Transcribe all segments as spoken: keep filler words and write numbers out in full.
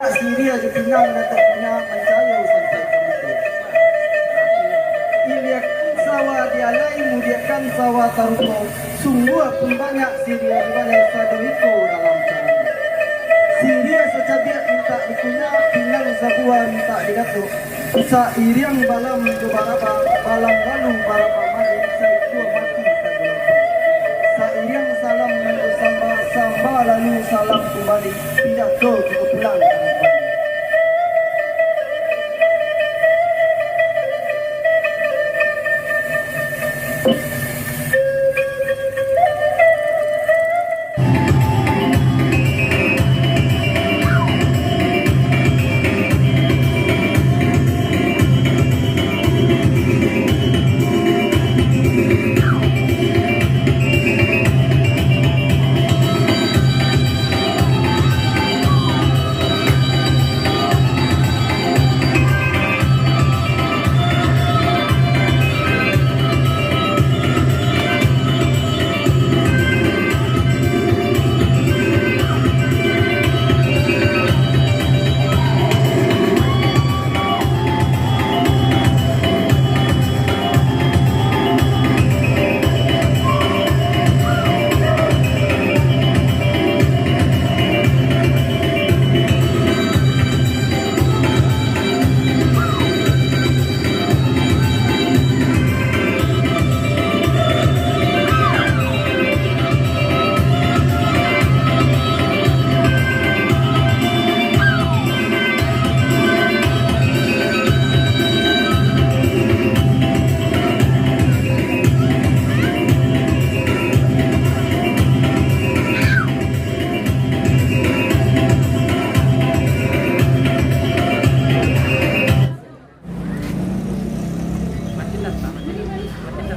Siriah jo pinang nan tak punyo mancayo sampai ka muko. Iliakan sawah di alai, mudiakan sawah taruko. Sungguah pun banyak siriah di balai sado iko dalam carano. Siriah sacabiak mintak dikunyah, pinang sabuah mintak digatok. Sairiang balam jo baraba, balam lalu baraba malik, saikua mati sagulo. Sairiang salam nan jo samba, samba lalu salam kumbali, pidato kito pulang.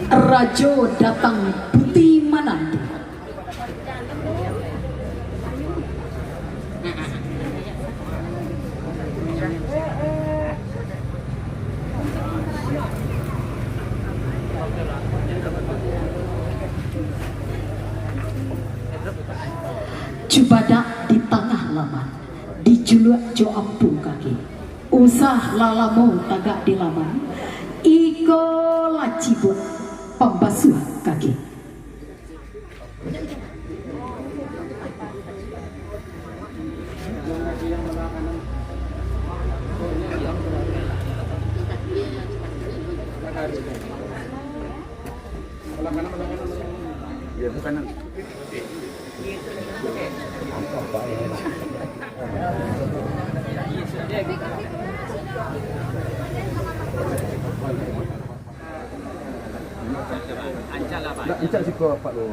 Rajo datang putih mananti. Cubadak di tangah laman, dijuluak jo ampu kaki. Usah lah lamo tagak di laman, iko lah cibuak pambasuah kaki. Nak, ancak siko, Pak, lo.